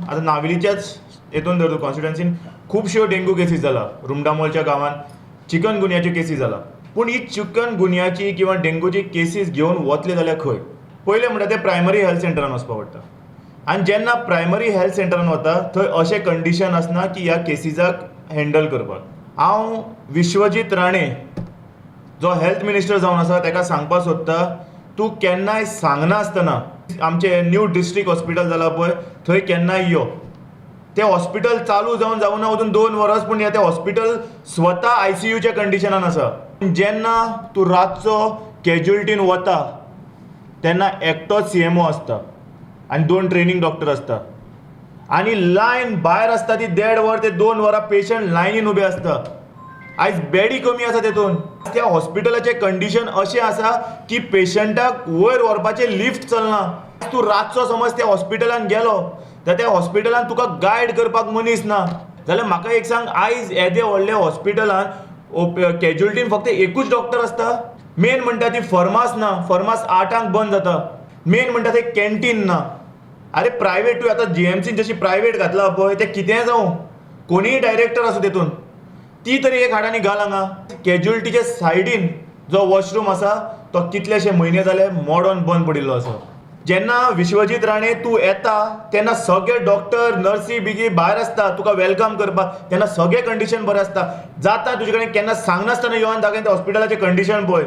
आतां नावेलीच्याच हेतून धर तूं, कॉन्स्टिट्युएन्सीन खुबश्यो डेंगू केसीस जाला. रुमडामोलच्या गांवांत चिकन गुन्याच्यो केसी जाला. पूण ही चिकन गुन्याची किंवा डेंगूची केसीस घेवन वतले जाल्यार खंय? पयलें म्हणटा तें प्रायमरी हेल्थ सेंटरान वचपा पडटा. आनी जेन्ना प्रायमरी हेल्थ सेंटरान वता, थंय अशें कंडिशन आसना की ह्या केसीसाक हँडल करपाक. हांव विश्वजीत राणे, जो हेल्थ मिनिस्टर जावन आसा, ताका सांगपाक सोदता, तूं केन्नाय सांगनासतना आमचें न्यू डिस्ट्रिक्ट हॉस्पिटल जाला पळय, थंय केन्नाय यो. तें हॉस्पिटल चालू जावन जावना अजून 2 वर्स, पूण तें हॉस्पिटल स्वता आयसीयूच्या कंडिशनान आसा. जेन्ना तूं रातचो कॅज्युअलिटीन वता, तेन्ना एकटोच सीएमओ आसता आनी दोन ट्रेनींग डॉक्टर आसता आनी लायन भायर आसता ती देड वर ते 2 वरां पेशंट लायनीन उबे आसता. आयज बेडी कमी आसा. तेतून त्या हॉस्पिटलाचें कंडिशन अशें आसा की पेशंटाक वयर व्हरपाचें लिफ्ट चलना. तूं रातचो समज त्या हॉस्पिटलान गेलो जाल्यार त्या हॉस्पिटलान तुका गायड करपाक मनीस ना. जाल्यार म्हाका एक सांग, आयज येदे व्हडले हॉस्पिटलान कॅज्युअलिटीन फक्त एकूच डॉक्टर आसता. मेन म्हणटा ती फर्मास ना. फर्मास 8आंक बंद जाता. मेन म्हणटा ते कॅन्टीन ना. अरे, प्रायवेट तूं आतां जीएमसीन जशी प्रायवेट घातला पळय, तें कितेंय जावं, कोणीय डायरेक्टर आसूं तेतून, ती तरी एक हाड आनी घाल हांगा. कॅज्युअलिटीच्या सायडीन जो वॉशरूम आसा, तो कितलेशे म्हयने जाले मोडोन बंद पडिल्लो आसा. जेन्ना विश्वजीत राणे तूं येता, तेन्ना सगळे डॉक्टर, नर्सी बिगी भायर आसता तुका welcome करपाक. तेन्ना सगळें कंडिशन बरें आसता. जाता तुजे कडेन केन्ना सांगनासतना येवन दाखय, त्या हॉस्पिटलाचें कंडिशन पळय.